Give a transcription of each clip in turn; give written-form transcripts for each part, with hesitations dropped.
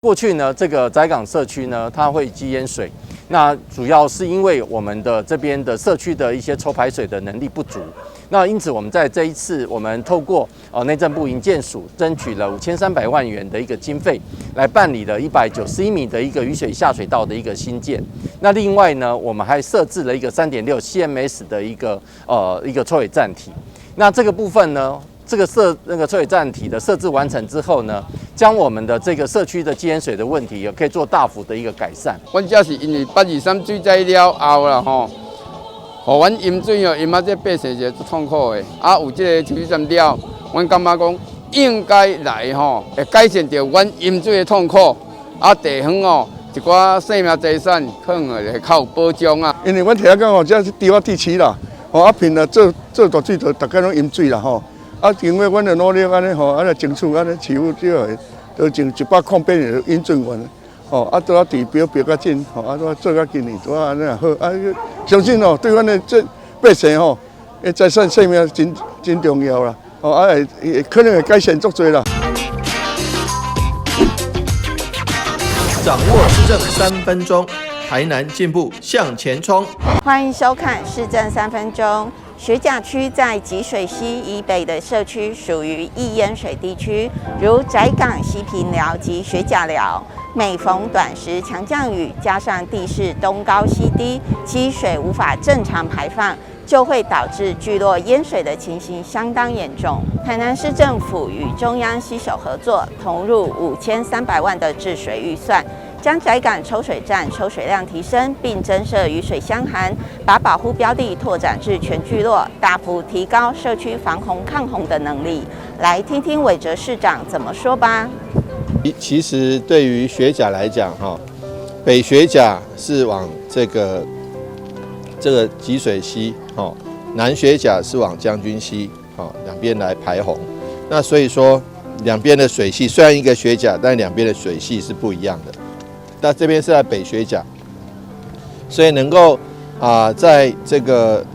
過去呢，這個宅港社區呢，它會積淹水，那主要是因為我們的這邊的社區的一些抽排水的能力不足。那因此，我們在這一次，我們透過內政部營建署爭取了5300萬元的一個經費，來辦理了191米的一個雨水下水道的一個興建。那另外呢，我們還設置了一個3.6 CMS 的一個抽水站體。那這個部分呢，這個設那個抽水站體的設置完成之後呢，將我們的這個社區的積淹水的問題，也可以做大幅的一個改善。阮遮是因為823水災了後啦吼，予阮淹水哦，淹啊這百姓是足痛苦的。啊，有這個抽水站了，阮感覺講應該來吼，會改善著阮淹水的痛苦。啊，地方哦，一寡生命財產可能會較有保障啊。因為阮聽講哦，這是低窪地區啦，吼啊平啊做做大水就逐家攏淹水啦吼。啊，經過阮的努力，按呢吼，按呢爭取，按呢市府這個都從108年引進完，吼啊，拄仔治標標較緊，吼啊，拄仔做較緊呢，拄仔按呢好，啊，相信哦，對阮的這百姓吼，財產性命真真重要啦，吼啊會可能會改善足濟啦。掌握市政三分鐘，台南進步向前衝。歡迎收看市政三分鐘。學甲區在集水溪以北的社區屬於易淹水地區，如宅港、西平寮及學甲寮。每逢短時強降雨，加上地勢東高西低，積水無法正常排放，就會導致聚落淹水的情形相當嚴重。台南市政府與中央攜手合作，投入5300萬的治水預算，將宅港抽水站抽水量提升，並增設雨水箱涵，把保護標的拓展至全聚落，大幅提高社區防洪抗洪的能力。來聽聽韋哲市長怎麼說吧。其實對於學甲來講，哈，北學甲是往這個集水溪，哈，南學甲是往將軍溪，哈，兩邊來排洪。那所以說，兩邊的水系雖然一個學甲，但兩邊的水系是不一樣的。那這邊是在北學甲，所以能夠在這個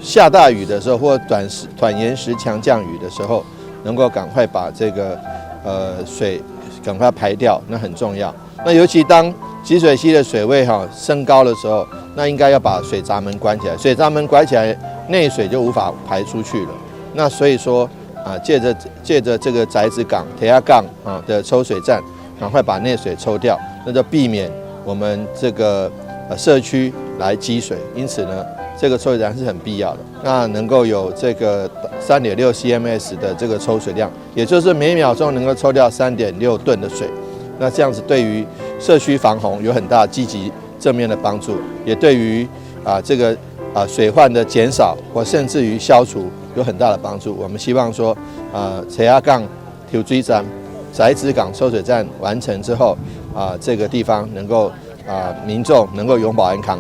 下大雨的時候，或短延時強降雨的時候，能夠趕快把這個水趕快排掉，那很重要。那尤其當集水溪的水位哈升高的時候，那應該要把水閘門關起來，水閘門關起來，內水就無法排出去了。那所以說啊，借著這個宅子港、鐵亞港啊的抽水站，趕快把內水抽掉，那就避免我們這個社區來積水。因此呢，這個抽水站是很必要的。那能夠有這個3.6 CMS 的這個抽水量，也就是每秒鐘能夠抽掉3.6噸的水。那這樣子對於社區防洪有很大積極正面的幫助，也對於這個水患的減少或甚至於消除有很大的幫助。我們希望說，赤仔港抽水站、宅子港抽水站完成之後，這個地方能夠民眾能夠永保安康。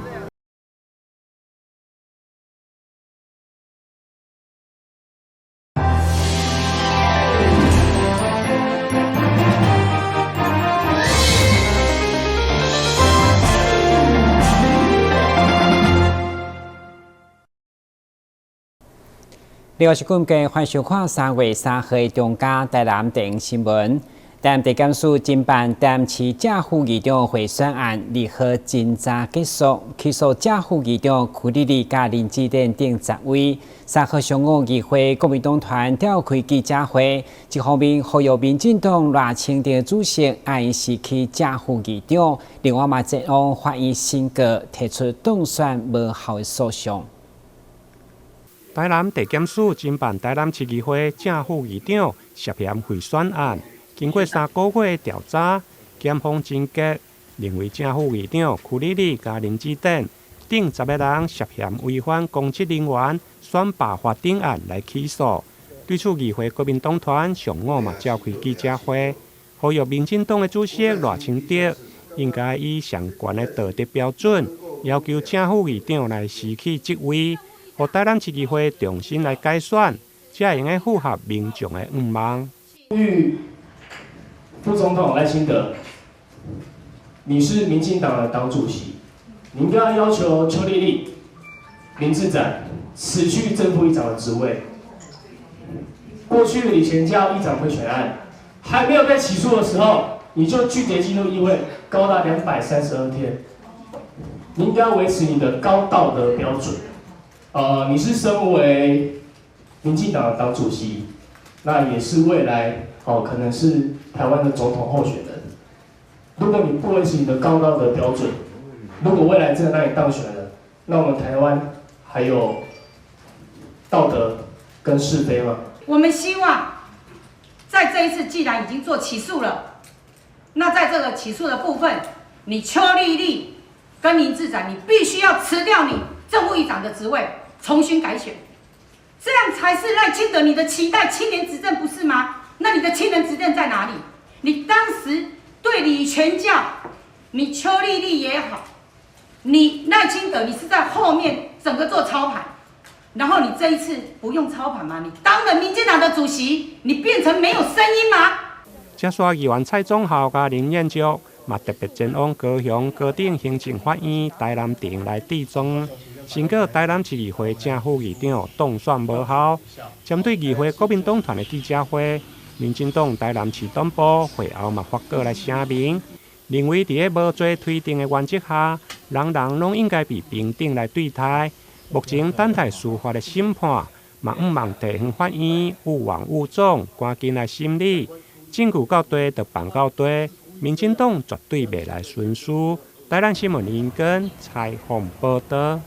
另外是今日歡迎收看3月3號的中嘉台南電新聞。台南地檢署偵辦台南市正副議長賄選案，2號偵查結束，起訴正副議長邱莉莉佮林智典等10位。3號上午，議會國民黨團召開記者會，一方面呼籲民進黨賴清德主席愛辭去正副議長，另外嘛前往法院申告，提出當選無效的訴訟。台南地檢署偵辦台南市議會正副議長涉嫌賄選案，經過3個月的調查，檢方偵結認為正副議長邱莉莉佮林智典等10個人涉嫌違反公職人員選罷法等案來起訴。對此，議會國民黨團上午嘛召開記者會，呼籲民進黨的主席賴清德應該以上懸的道德標準，要求正副議長來辭去職位。予台南市議會重新來改選，才會用得符合民眾的願望。呼籲副總統賴清德，你是民進黨的黨主席，你應該要求邱莉莉、林智展辭去正副議長的職位。過去李乾教議長賄選案還沒有被起訴的時候，你就拒絕進入議會高達232天。你應該要維持你的高道德標準。你是身為民進黨的黨主席，那也是未來哦，可能是台灣的總統候選人。如果你不維持你的高道德標準，如果未來真的讓你當選了，那我們台灣還有道德跟是非嗎？我們希望在這一次，既然已經做起訴了，那在這個起訴的部分，你邱麗麗跟林志展，你必須要辭掉你正副議長的職位，重新改選，這樣才是賴清德你的期待清廉執政，不是嗎？那你的清廉執政在哪裡？你當時對李全教，你邱麗麗也好，你賴清德，你是在後面整個做操盤，然後你這一次不用操盤嗎？你當了民進黨的主席，你變成沒有聲音嗎？這煞議員蔡總豪佮林彥石嘛特別前往高雄高等行政法院台南庭來置狀，申告台南市議會正副議長當選無效。針對議會國民黨團的記者會，民進黨台南市黨部會後嘛發稿來聲明，認為佇咧無罪推定的原則下，人人攏應該被平等來對待。目前等待司法的審判，嘛向望地方法院有王有總，趕緊來審理。證據到底就辦到底，民進黨絕對袂來徇私。台南新聞林根採訪報道。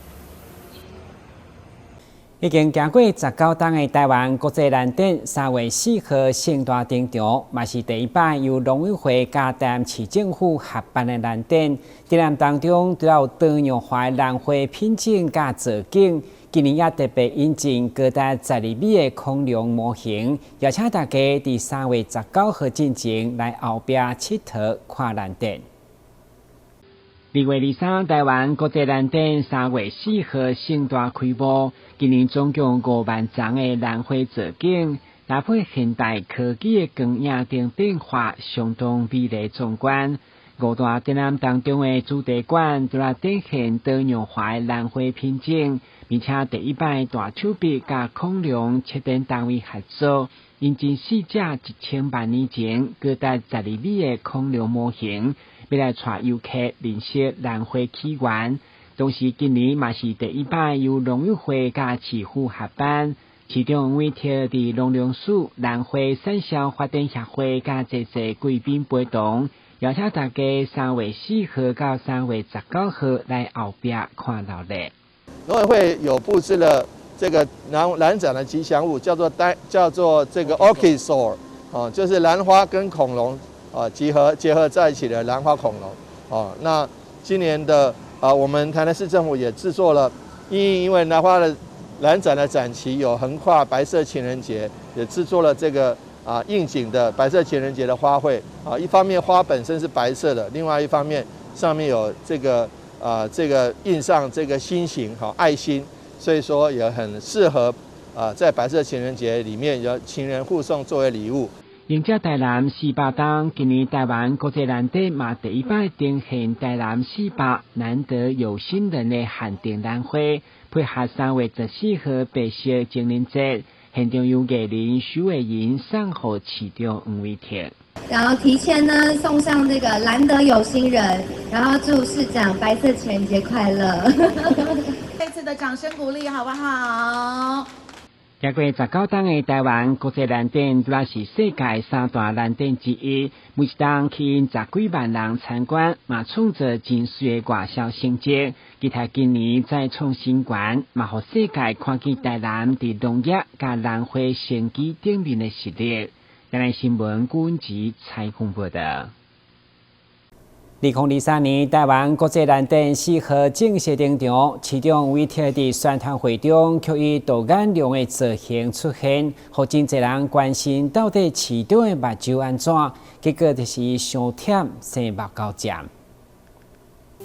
已經行過19冬的台灣國際蘭展3月4號盛大登場，嘛是第一擺由農委會佮台南市政府合辦的蘭展。展覽當中，除了有多樣化的蘭花品種佮造景，今年也特別引進高達12米的恐龍模型，邀請大家佇3月19號進前來後壁𨑨迌看蘭展。2月23，台灣國際蘭展3月4號盛大開幕。今年總共5萬叢的蘭花造景，搭配現代科技的光影燈變化，相當美麗壯觀。五大展覽當中的主題館，除了展現多樣化的蘭花品種，並且第一擺大手筆佮恐龍策展單位合作，引進四隻1000萬年前高達12米的恐龍模型，欲來帶遊客認識蘭花起源。同時，今年嘛是第一擺由農委會佮市府合辦，市長委託佇農糧署蘭花產銷發展協會佮濟濟貴賓陪同，邀請大家3月4號到3月19號來後壁看鬧熱。農委會有布置了這個蘭蘭展的吉祥物，叫做單叫做這個 Orchisaur 哦，就是蘭花跟恐龍啊結合在一起的蘭花恐龍哦。那今年的啊，我們台南市政府也製作了，因為蘭花的蘭展的展期有橫跨白色情人節，也製作了這個啊應景的白色情人節的花卉啊。一方面花本身是白色的，另外一方面上面有這個啊這個印上這個心形哈愛心，所以說也很適合啊在白色情人節裡面有情人互送作為禮物。迎接台南400冬，今年台灣國際蘭展嘛第一擺呈現台南四百難得有心人的限定蘭花，配合3月14號白色情人節，現場由藝人許慧瑩送予市長黃偉哲。然後提前呢送上這個難得有心人，然後祝市長白色情人節快樂。再次的掌聲鼓勵，好不好？經過19冬的台灣國際蘭展，主要是世界三大蘭展之一，每一冬吸引十幾萬人參觀，嘛創造真媠的外銷成績。期待今年再創新高，嘛予世界看見台南佇農業佮蘭花生機頂面的實力。台南新聞郭文吉採訪報道。2023年台灣國際蘭展4號正式登場，市長委託佇宣傳會中，卻以獨眼龍的造型出現，予真濟人關心到底市長的目睭按怎？結果就是傷忝生目膠針。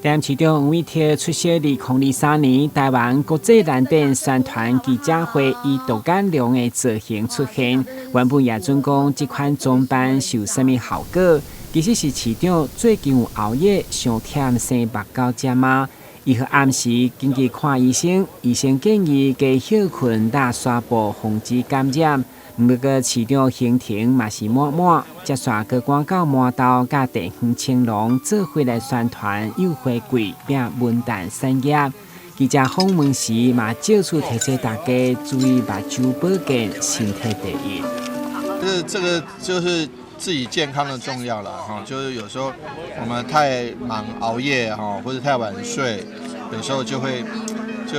台南市長黃偉哲出席2023年台灣國際蘭展宣傳記者會，以獨眼龍的造型出現。原本也準講這款裝扮是有啥物效果，其實是市長最近有熬夜傷忝生目膠針嗎？伊予暗時緊急看醫生，醫生建議加歇睏打紗布，防止感染。毋過市長行程嘛是滿滿，接續閣趕到麻豆佮地方青農做伙來宣傳幼花季佮文旦產業。記者訪問時嘛，借此提醒大家注意目睭保健，身體第一。這個就是自己健康的重要了哈，就是有時候我們太忙熬夜哈，或者太晚睡，有時候就會就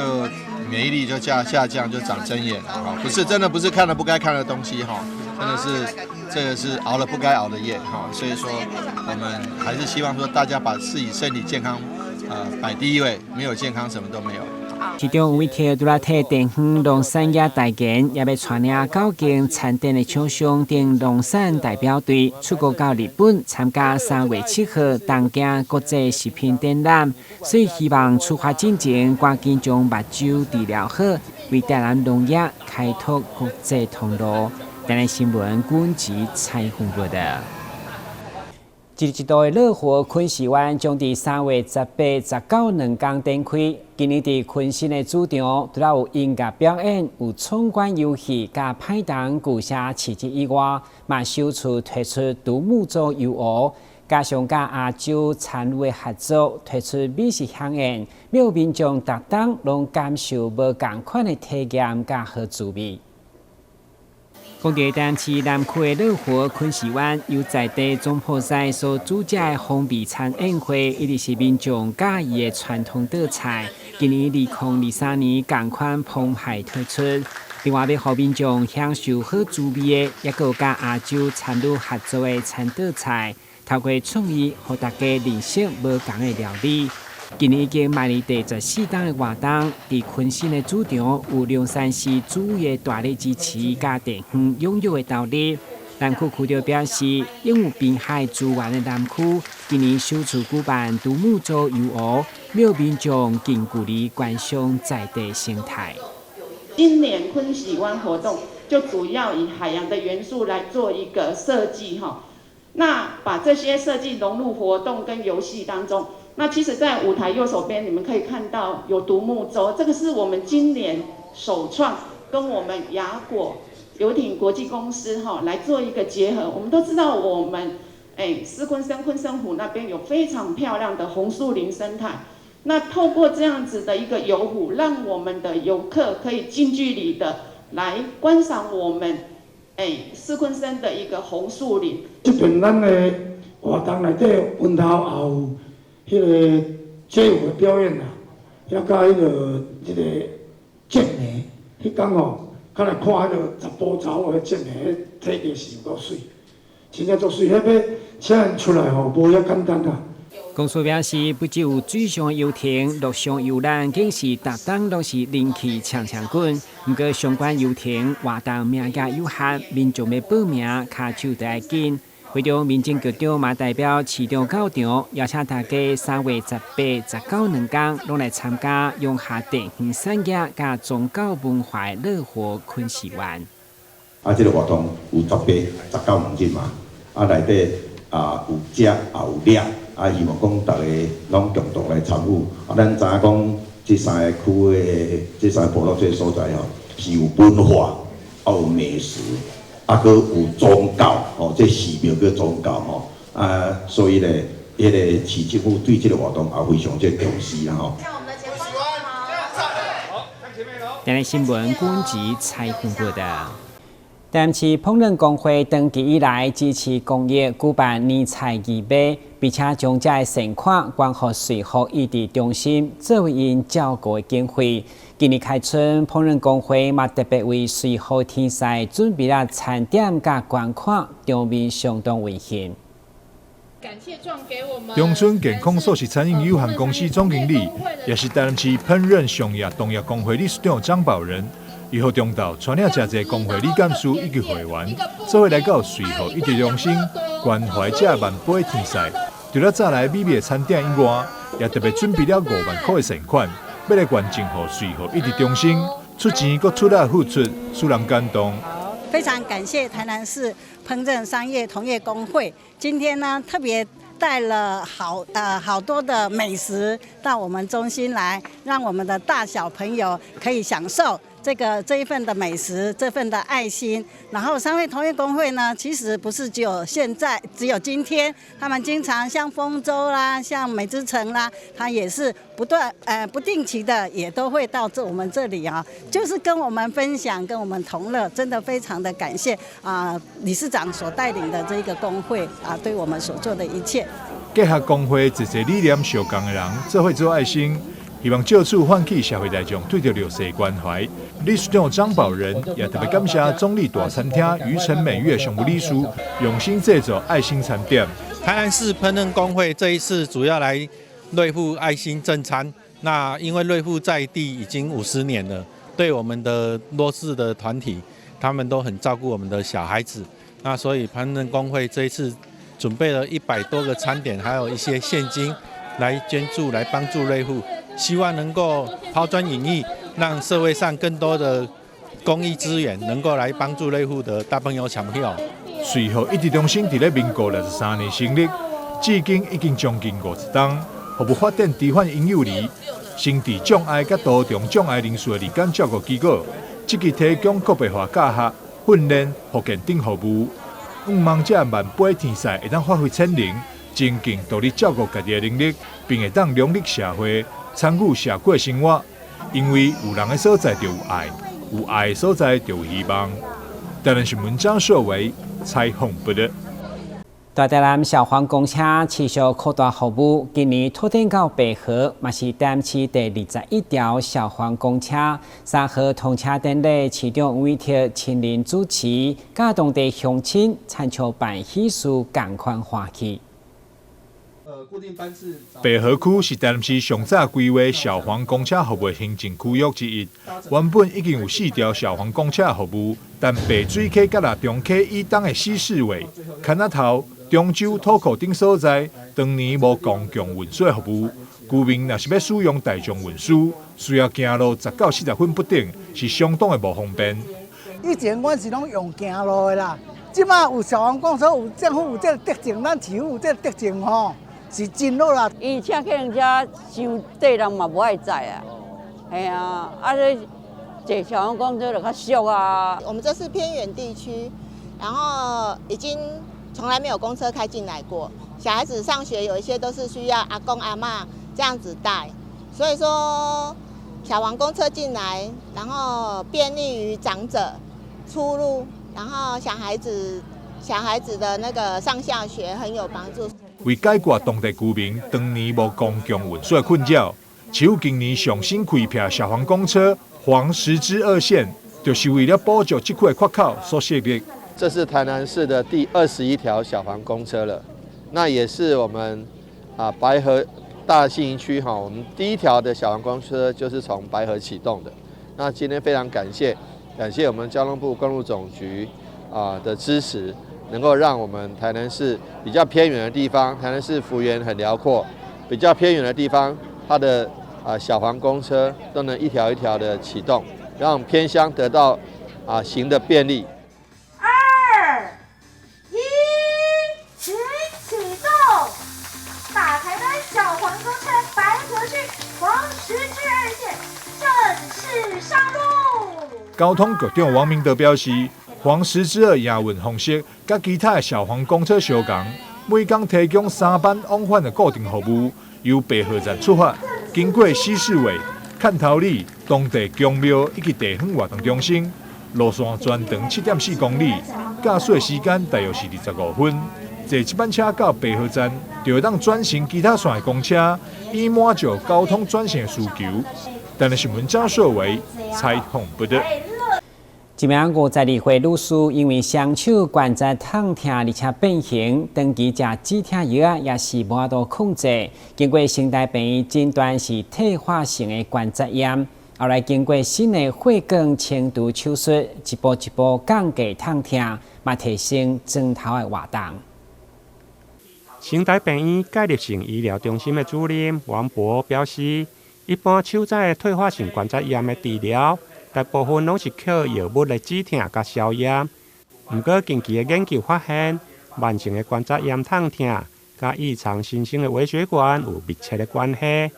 免疫力就下降，就長針眼了哈。不是真的不是看了不該看的東西哈，真的是這個是熬了不該熬的夜哈。所以說我們還是希望說大家把自己身體健康擺第一位，沒有健康什麼都沒有。市長委託除了替地方農產業代言，也欲帶領9間餐店的廠商等農產代表隊出國到日本參加3月7號東京國際食品展覽，所以希望出發進前趕緊將目睭治療好，為台南農業開拓國際通路。台南新聞軍籍採訪報道。一年一度的樂活昆士灣將佇3月18、19兩工展開。今年佇昆士的主場，除了有音樂表演、有闖關遊戲、佮歹東舊社市集以外，嘛首次推出獨木舟遊湖，加上佮亞洲餐旅的合作，推出美食饗宴，予民眾逐冬攏感受無仝款的體驗佮好滋味。講著台南市南區的樂活昆士灣，由在地總鋪師所煮食的風味餐宴會，一直是民眾佮意的傳統道菜。今年2023年仝款澎湃推出，另外欲予民眾享受好滋味的，抑閣有佮亞洲餐旅合作的餐桌菜，透過創意，予大家認識無仝的料理。今年已經邁入第14冬的活動，佇昆士的主場有龍山寺主委的大力支持，佮地方踴躍的投入。南區區長表示，擁有濱海資源的南區，今年首次舉辦獨木舟遊湖，予民眾近距離觀賞在地生態。今年昆士灣活動就主要以海洋的元素來做一個設計，哈，那把這些設計融入活動跟遊戲當中。那其實，在舞台右手邊，你們可以看到有獨木舟，這個是我們今年首創，跟我們雅果遊艇國際公司哈來做一個結合。我們都知道，我們獅昆山昆山湖那邊有非常漂亮的紅樹林生態。那透過這樣子的一個遊湖，讓我們的遊客可以近距離的來觀賞我們獅昆山的一個紅樹林。這邊咱的活動內底溫頭也有彼个街舞的表演啦，抑佮彼个劍眉，彼工吼，較來看彼个查埔查某彼劍眉，彼體格是有夠媠，真正足媠，彼欲請𪜶出來吼，無遐簡單啦。公司表示，不只有水上遊艇、陸上遊覽，更是逐冬攏是人氣強強滾。毋過相關遊艇活動名額有限，民眾欲報名，跤手著愛緊。會中民政局長嘛代表市長到場，邀請大家3月18、19兩工攏來參加融合地方產業佮宗教文化樂活昆士灣。啊，這個活動有18、19兩日嘛，啊內底啊有食也有掠，啊希望講逐家攏共同來參與。啊，咱知影講這三個區的這三個部落這個所在吼，是有文化，啊有美食。啊，閣有宗教，吼，這寺廟閣宗教，吼，啊，所以咧，彼个市政府對這個活動也非常之重視啦，吼。台南新聞軍籍採訪報道。台南市烹飪公會長期以來支持公益舉辦年菜義賣，並且將這个善款捐予瑞福醫治中心作為𪜶照顧的經費。今年開春，烹飪公會嘛特別為瑞福天使準備了餐點佮捐款，場面相當溫馨。中春健康素食餐飲有限公司總經理，也是台南市烹飪商業同業公會理事長張寶仁，伊予中晝帶領誠濟公會理監事以及會員，做伙來到瑞福醫治中心關懷這萬杯天使。除了早來美味的餐點以外，也特別準備了5萬箍的善款，欲來捐贈予瑞福醫治中心，出錢閣出力付出，使人感動。非常感謝台南市烹飪商業同業公會，今天呢特別帶了好多的美食到我們中心來，讓我們的大小朋友可以享受這一份的美食，這份的愛心。然後三惠同業公會呢，其實不是只有現在，只有今天，他們經常像豐州啦，像美之城啦，他也是不斷不定期的也都會到這我們這裡啊，就是跟我們分享，跟我們同樂，真的非常的感謝啊理事長所帶領的這個公會啊，對我們所做的一切。結合公會濟濟理念相仝的人，做伙做愛心，希望藉此喚起社會大眾對著弱勢關懷。理事長張寶仁也特別感謝總理大餐廳漁城美月常務理事用心製作愛心餐點。台南市烹飪工會這一次主要來瑞富愛心贈餐，那因為瑞富在地已經50年了，對我們的弱勢的團體，他們都很照顧我們的小孩子，那所以烹飪工會這一次準備了100多個餐點，還有一些現金來捐助，來幫助瑞富，希望能夠拋磚引玉，讓社會上更多的公益資源能夠來幫助瑞富的大朋友小朋友。隨後，醫治中心佇咧民國63年成立，至今已經將近50冬，服務發展遲緩嬰幼兒、心智障礙佮多重障礙人士的日間照顧機構，積極提供個別化教學、訓練、復健等服務。向望這萬杯天賽會當發揮潛能，增進獨立照顧家己的能力，並會當融入社會，參與社區生活。因為有人的所在就有愛，有愛的所在就有希望。台南新聞張碩偉採訪報導。大台南小黃公車持續擴大服務，今年拓展到白河，嘛是台南市第21條小黃公車。3號通車典禮，市長委託親臨主持，佮當地鄉親親像辦喜事仝款歡喜。白河區是台南市上早規劃小黃公車服務行政區域之一。原本已經有四條小黃公車服務，但白水溪佮蚋中溪以東的西勢尾、崁仔頭、中洲土庫等所在，當年無公共運輸服務，居民若是欲使用大眾運輸，需要行路10到40分不等，是相當的無方便。以前阮是攏用行路的啦，這擺有小黃公車，有政府有這個德政，咱市府有這個德政吼，是真好啦。伊請客人車傷濟人嘛無愛載啊，嘿啊，啊這坐小黃公車就較俗啊。我們這是偏遠地區，然後已經從來沒有公車開進來過。小孩子上學有一些都是需要阿公阿嬤這樣子帶，所以說小黃公車進來，然後便利於長者出入，然後小孩子的那個上下學很有幫助。為解決當地居民長年無公共運輸的困擾，市府今年上新開闢小黃公車黃石支二線，就是為了補足這區的缺口所設立。這是台南市的第21條小黃公車了，那也是我們啊白河大信義區哈，我們第一條的小黃公車就是從白河啟動的。那今天非常感謝，感謝我們交通部公路總局啊的支持。能夠讓我們台南市比較偏遠的地方，台南市幅員很遼闊，比較偏遠的地方，它的啊小黃公車都能一條一條的啟動，讓偏鄉得到啊行的便利。二一，請啟動！大台南小黃公車白河區黃石支二線正式上路。交通局長王明德表示，黃石支二營運方式，佮其他的小黃公車相仝，每工提供三班往返的固定服務，由白河站出發，經過西勢尾、崁頭里、當地宮廟以及地方活動中心，路線全長7.4公里，駕駛的時間大約是25分。坐這班車到白河站，就會當轉乘其他線的公車，以滿足交通轉乘的需求。台南新聞張碩偉採訪報導。一名52歲女士因為雙手關節痛疼，而且變形，長期食止痛藥仔也是無法度控制。經過成大病院診斷是退化性的關節炎，後來經過新的血管清除手術，一步一步降低痛疼，嘛提升磚頭的活動。成大病院介入性醫療中心的主任王博表示，一般手指的退化性關節炎的治療，大部分攏是靠藥物來止痛佮消炎。毋過近期的研究發現，慢性的關節炎痛疼，佮異常新生的微血管有密切的關係，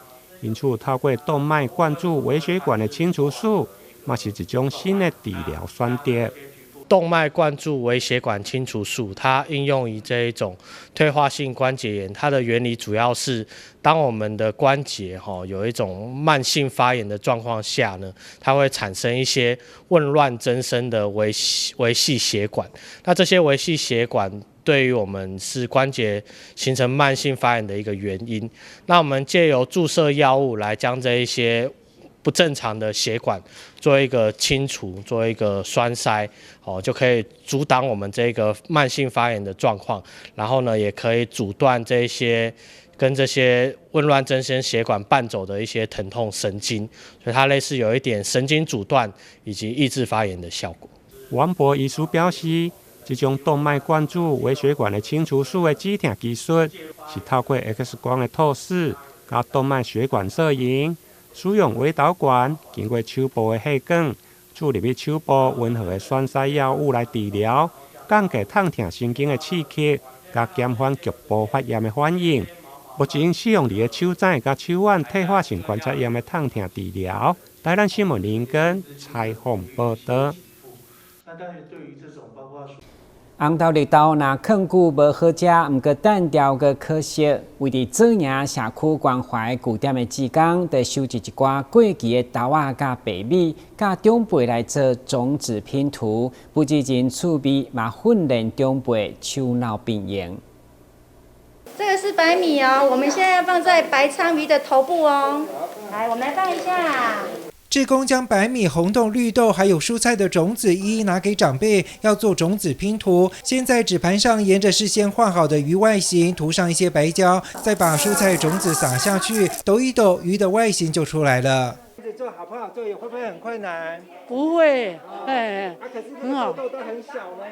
因此透過動脈灌注微血管的清除術，嘛是一種新的治療選擇。動脈灌注微血管清除術，它應用於這一種退化性關節炎。它的原理主要是，當我們的關節吼有一種慢性發炎的狀況下呢，它會產生一些紊亂增生的微細血管。那這些微細血管對於我們是關節形成慢性發炎的一個原因。那我們借由注射藥物來將這一些不正常的血管做一個清除，做一個栓塞，哦，就可以阻擋我們這個慢性發炎的狀況。然後呢，也可以阻斷這些跟這些紊亂增生血管伴走的一些疼痛神經，所以它類似有一點神經阻斷以及抑制發炎的效果。王博醫師表示，這種動脈灌注微血管的清除術的止痛技術，是透過 X 光的透視佮動脈血管攝影，使用微導管經過手部的血管注入去手部溫和的栓塞藥物來治療，降低痛疼神經的刺激，佮減緩局部發炎的反應。目前使用佇个手指佮手腕退化性關節炎的痛疼治療。台南新聞林根採訪報道。紅豆綠豆若囥久無好食，毋過單調閣可惜。為佇左營社區關懷據點的志工，佇收集一寡過期的豆仔佮白米，教長輩來做種子拼圖，不止真趣味，嘛訓練長輩手腦並用。這個是白米哦，我們現在要放在白鯧魚的頭部哦。來，我們來放一下。志工將白米、紅豆、綠豆還有蔬菜的種子一一拿給長輩，要做種子拼圖。先在紙盤上沿着事先畫好的魚外形塗上一些白膠，再把蔬菜種子撒下去，抖一抖，魚的外形就出來了。做好不好做？會不會很困難？不會，哎，啊，可是很好。豆都很小呢。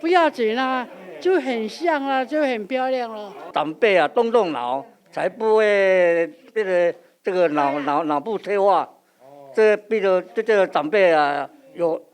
不要緊啦，就很像啊，就很漂亮了。長輩啊，動動腦，才不會變得這個腦部退化。這比如這個長輩啊，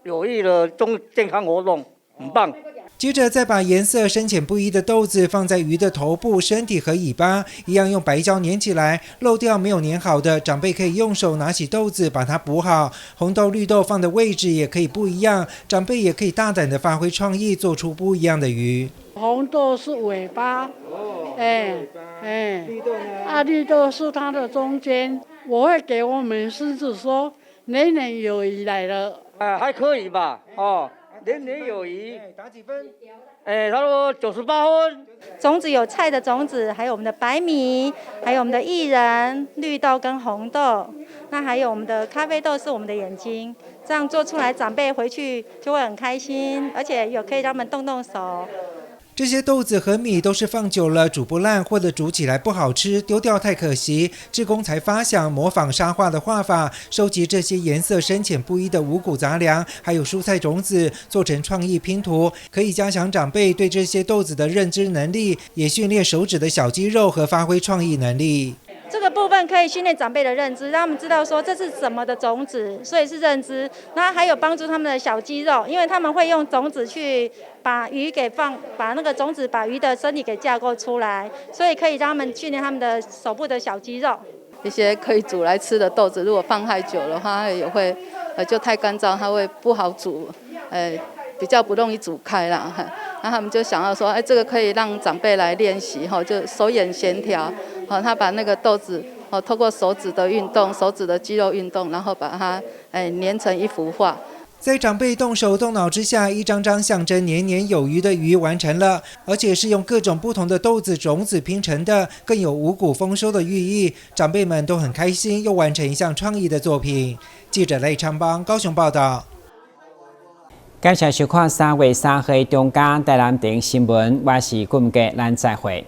有益的中健康活動，很棒。接着再把顏色深淺不一的豆子放在魚的頭部、身體和尾巴，一樣用白膠粘起來。漏掉沒有粘好的，長輩可以用手拿起豆子把它補好。紅豆、綠豆放的位置也可以不一樣，長輩也可以大膽的發揮創意，做出不一樣的魚。紅豆是尾巴，哎哎，綠豆呢？啊，綠豆是它的中間。我會給我們孫子說，年年有餘來了。啊，還可以吧，哦，年年有餘。打幾分？哎，他說98分。種子有菜的種子，還有我們的白米，還有我們的薏仁、綠豆跟紅豆，那還有我們的咖啡豆是我們的眼睛。這樣做出來，長輩回去就會很開心，而且有可以讓他們動動手。這些豆子和米都是放久了煮不爛，或者煮起來不好吃，丟掉太可惜。志工才發想模仿沙畫的畫法，收集這些顏色深淺不一的五穀雜糧，還有蔬菜種子，做成創意拼圖，可以加強長輩對這些豆子的認知能力，也訓練手指的小肌肉和發揮創意能力。這個部分可以訓練長輩的認知，讓他們知道說這是什麼的種子，所以是認知。那還有幫助他們的小肌肉，因為他們會用種子去把魚給放，把那個種子把魚的身體給架構出來，所以可以讓他們訓練他們的手部的小肌肉。一些可以煮來吃的豆子，如果放太久的話，它也會就太乾燥，它會不好煮，比較不容易煮開啦。那他們就想要說，哎，這個可以讓長輩來練習，哈，就手眼協調。好，他把那個豆子，哦，透過手指的運動，手指的肌肉運動，然後把它，哎，粘成一幅畫。在長輩動手動腦之下，一張張象徵年年有餘的魚完成了，而且是用各種不同的豆子種子拼成的，更有五穀豐收的寓意。長輩們都很開心，又完成一項創意的作品。記者賴昌邦高雄報道。感謝收看3月3號中間台南電新聞，我是顧文傑，咱再會。